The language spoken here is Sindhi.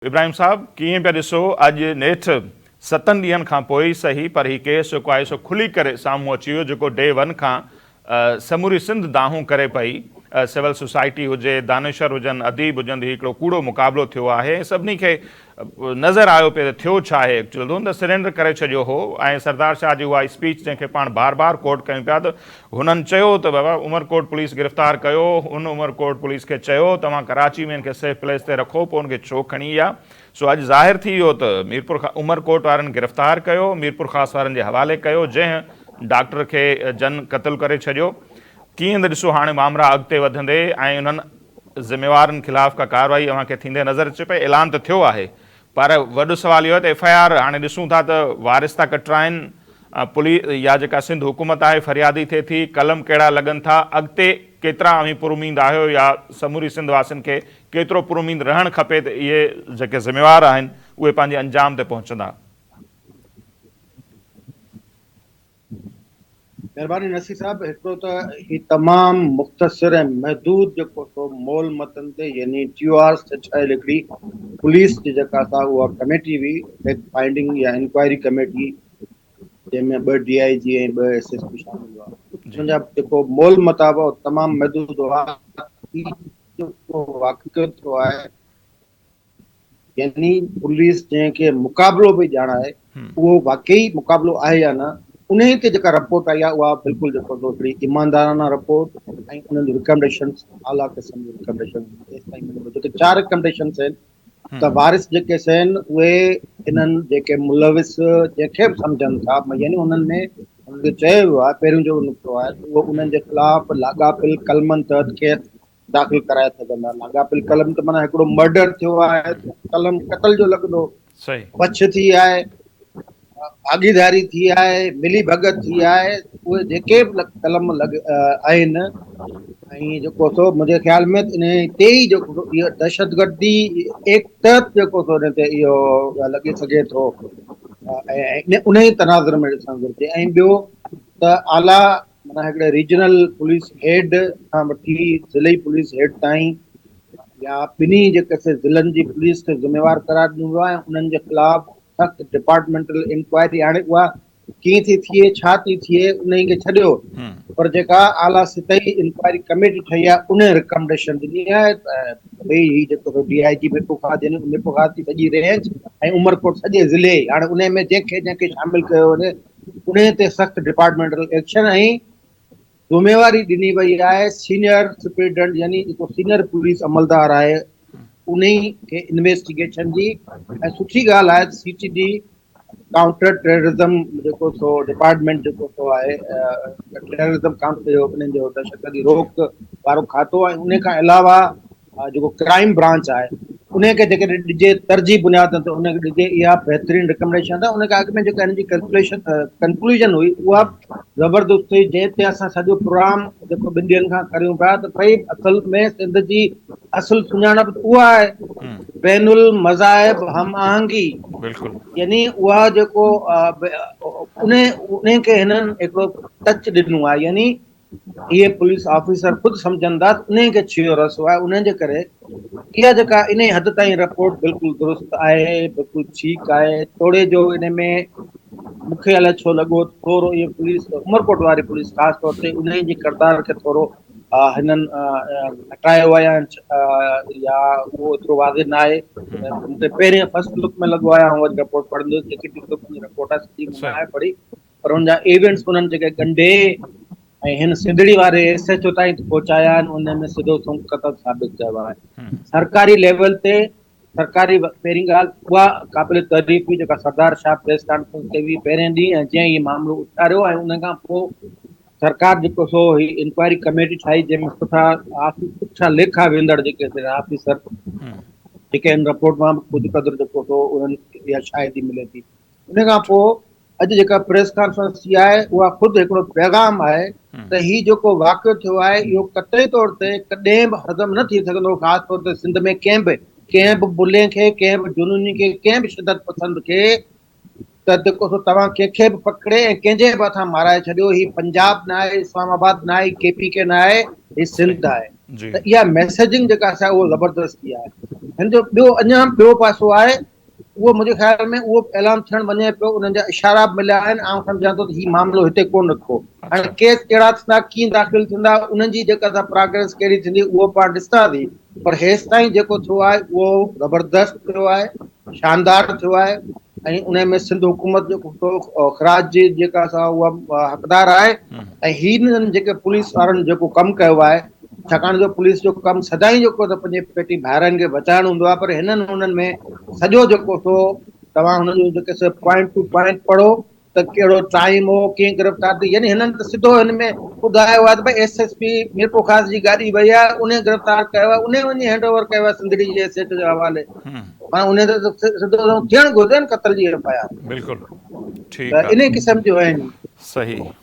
ابراهيم صاحب ڪيئن پيا ڏسو اڄ نيٺ ستن ڏينهن کان پوء ئي سهي پر هي ڪيس جيڪو آهي سو کلي ڪري سامهون اچي ويو جيڪو ڊي ون کان سموري سنڌ دانهون ڪري پئي سول سوسائٽي هجي دانشور هجن اديب هجن هي هڪڙو ڪوڙو مقابلو ٿيو آهي ۽ سڀني کي نظر آيو پئي ته ٿيو ڇا آهي ايڪچوئل هن ته سرينڊر ڪري ڇڏيو هو ۽ سردار شاهه جي اها اسپيچ جنهن کي پاڻ بار بار ڪوٽ ڪيون پيا ته هنن چيو ته بابا عمرڪوٽ پوليس گرفتار ڪيو، هن عمرڪوٽ پوليس کي چيو توهان ڪراچي ۾ هن کي سيف پليس تي رکو پوء هن کي ڇو کڻي ويا؟ سو اڄ ظاهر ٿي ويو ته ميرپور عمرڪوٽ وارن گرفتار ڪيو، ميرپورخاص وارن جي حوالي ڪيو جنهن ڊاڪٽر کي جن قتل ڪري ڇڏيو. ڪيئن ته ڏسو هاڻي مامرا اڳتي وڌندي ۽ انهن ذميوارن خلاف ڪا ڪارروائي اوهان کي ٿيندي نظر اچي پئي، اعلان ته ٿيو آهي پر وڏو سوال اهو آهي ته ايف I R هاڻي ڏسون ٿا ته وارث ٿا ڪٽرائن، پوليس يا جيڪا سنڌ حڪومت آهي فريادي ٿئي ٿي، قلم ڪهڙا لڳن ٿا، اڳتي ڪيترا اوهين پراميد آهيو يا سموري سنڌ واسين کي ڪيترو پراميد رهڻ کپي ته اهي جيڪي ذميوار آهن اهي پنهنجي انجام تي پهچندا. مهرباني نصير صاحب هڪڙو ته هي تمام مختصر ۽ محدود جيڪو سو مول متن تي يعني ٽي او آرز تي ٺهيل هڪڙي پوليس جي جيڪا سا اها ڪميٽي هئي فيڪٽ فائنڊنگ يا انڪوائري ڪميٽي جنهن ۾ ٻه ڊي I جي ۽ ٻه ايس ايس پي شامل هئا ان جا جيڪو مول متاب هو تمام محدود هئا جيڪو واقعو ٿيو آهي يعني پوليس جنهن کي مقابلو پئي ڄاڻائي اهو واقعي مقابلو آهي يا نه انهي تي جيڪا رپورٽ آئي آهي اها بلڪل جيڪو سو هڪڙي ايماندارانه رپورٽ ۽ انهن جون ريڪمنڊيشنس اعليٰ قسم جون ريڪمنڊيشنس ايستائين مليون جيڪي چار ريڪمنڊيشنس آهن ته وارث جيڪي آهن اهي انهن جيڪي ملوث جنهن کي به سمجهن ٿا يعني انهن ۾ انهن کي چيو ويو آهي پهريون جيڪو نقطو آهي ته اهو انهن جي خلاف لاڳاپيل قلمن تحت ڪيس داخل ڪرائي سگهندا. لاڳاپيل قلم ته معنيٰ هڪڙو مرڊر ٿيو آهي ته قلم قتل جو لڳندو، بڇ ٿي آهي، ڀاڳيداري ٿي آهي، ملي ڀڳت ٿي آهي، اهي جيڪي به قلم لڳ آهن ۽ جيڪو سو منهنجي خيال ۾ ان تي ئي جيڪو سو اهو دهشتگردي ايڪٽ تحت جيڪو سو ان تي اهو لڳي سگهي ٿو ۽ ان ئي تناظر ۾ ڏسڻ گهرجي ۽ ٻيو ته اعليٰ معنيٰ هڪڙي ريجنل پوليس هيڊ کان وٺي ضلعي پوليس هيڊ تائين يا ٻنهي جيڪي سي ضلعن جي پوليس کي ذميوار قرار ڏنو ويو آهي ۽ انهن جي خلاف سخت ڊپارٽمينٽل انڪوائري هاڻي اها ڪيئن ٿي ٿئي ڇا ٿي ٿئي انهي کي ڇڏيو پر جيڪا اعليٰ سطحي انڪوائري ڪميٽي ٺهي آهي ان ريڪمنڊيشن ڏني آهي ته ڀئي هي جيڪو ڊي I جي ميرپورخاص يعني ميرپورخاص جي سڄي رينج ۽ عمرڪوٽ سڄي ضلعي هاڻي انهي ۾ جنهن کي جنهن کي شامل ڪيو وڃي انهيء تي سخت ڊپارٽمينٽل ايڪشن ۽ ذميواري ڏني وئي آهي، سينيئر سپرنٽينڊنٽ يعني جيڪو سينيئر پوليس عملدار آهي انهي کي انويسٽيگيشن جي ۽ سٺي ڳالهه آهي ته سي ٽي ڊي ڪائونٽر ٽيررزم جيڪو سو ڊپارٽمينٽ جيڪو سو آهي ٽيررزم ڪائونٽر جو انهن جو دهشتگردي روڪ وارو کاتو ۽ انهي کان علاوه جيڪو ڪرائيم برانچ آهي ان کي جيڪڏهن ڏجي ترجيح بنيادن تي ان کي ڏجي اها بهترين ريڪمنڊيشن آهي ان کان اڳ ۾ جيڪا هن جي ڪيلڪوليشن ڪنڪلوزن هئي اها زبردست هئي جنهن تي اسان سڄو پروگرام جيڪو ٻن ڏينهن کان ڪريون پيا ته ڀئي اصل ۾ سنڌ جي اصل سڃاڻپ ته اها آهي بين المذاهب هم آهنگي بلڪل يعني اها جيڪو ان ان کي هنن هڪڙو ٽچ ڏنو آهي يعني اهي پوليس آفيسر خود سمجهن ٿا ته انهن کي ڇيهو رسيو آهي انهن جي ڪري اها جيڪا انهي حد تائين رپورٽ بلڪل درست آهي بلڪل ٺيڪ آهي توڙي جو ان ۾ مون کي الائي ڇو لڳو ٿورو اهي پوليس عمرڪوٽ واري پوليس خاص طور تي انهي جي ڪردار کي ٿورو هنن گهٽايو آهي يا اهو ايترو واضح نه آهي مون کي پهرين فرسٽ لڪ ۾ لڳو آهي آئون وري رپورٽ پڙهندس جيڪي رپورٽ آهي سڄي مون ناهي پڙهي پر ان جا ايونٽس انهن جيڪي ڳنڍي ۽ هن سنڌڙي واري ايس ايڇ او تائين پهچايا آهن ان ۾ سڌو سنئون قتل ثابت ڪيو آهي سرڪاري ليول تي سرڪاري پهرين ڳالهه اها قابل تعريف هئي جيڪا سردار شاهه پريس ڪانفرنس ڪئي هئي پهرين ڏينهن ۽ جنهن هي معاملو اٿاريو ۽ ان کان پوء سرڪار جيڪو سو هي انڪوائري ڪميٽي ٺاهي جنهن ۾ سٺا سٺا ليکا ويندڙ جيڪي آفيسر جيڪي هن رپورٽ مان به ڪجهه قدر جيڪو سو انهن اها شاهدي ملي ٿي ان کان پوء اڄ جيڪا پريس ڪانفرنس ٿي آهي اها خود هڪڙو پيغام آهي ته هي جيڪو واقعو ٿيو آهي اهو قطعي طور تي ڪڏهن به هضم نه ٿي سگهندو خاص طور تي سنڌ ۾ ڪنهن به ڪنهن به بلي کي ڪنهن به جنوني کي ڪنهن به شدت پسند کي ته جيڪو سو توهان ڪنهن کي به پڪڙي ۽ ڪنهن جي به هٿان مارائي ڇڏيو هي پنجاب نه آهي اسلام آباد نه آهي ڪي پي ڪي نه آهي هي سنڌ آهي. ته اها ميسيجنگ جيڪا سا اهو زبردست ٿي آهي. هن جو ٻيو اڃا ٻيو پاسو آهي اهو منهنجي خيال ۾ اهو به اعلان ٿيڻ وڃي پيو انهن جا اشارا به مليا آهن آئون سمجهان ٿو ته هي معاملو هتي ڪونه رکبو هاڻي ڪيس ڪهڙا ٿيندا ڪيئن داخل ٿيندا انهن جي جيڪا سا پراگريس ڪهڙي ٿيندي اهو پاڻ ڏسنداسين پر هيستائين جيڪو ٿيو آهي اهو زبردست ٿيو آهي شاندار ٿيو آهي ۽ ان ۾ سنڌ حڪومت جيڪو خراج جي جيڪا سا اها حقدار آهي ۽ هي جيڪي پوليس وارن جيڪو ڪم ڪيو آهي ڇاڪاڻ جو پوليس جو ڪم سدائين جيڪو ته پنهنجي پيٽي ڀائرن کي بچائڻ هوندو آهي پر هنن انهن ۾ سڄو جيڪو سو توهان هن جو جيڪي سو پوائنٽ ٽو پوائنٽ پڙهو ته ڪهڙو ٽائيم هو ڪيئن گرفتار ٿي يعني هنن ته سڌو هن ۾ ٻڌايو آهي ته ڀائی ايس ايس پي ميرپورخاص جي گاڏي وئي آهي ان گرفتار ڪيو آهي ان وڃي هينڊ اوور ڪيو آهي سنڌڙي جي ايس ايچ جو حوالي معنيٰ ان ته سڌو ٿيڻ گهرجي نه قتل جي ايف I R بلڪل ٺيڪ انهي قسم جون آهن. صحيح.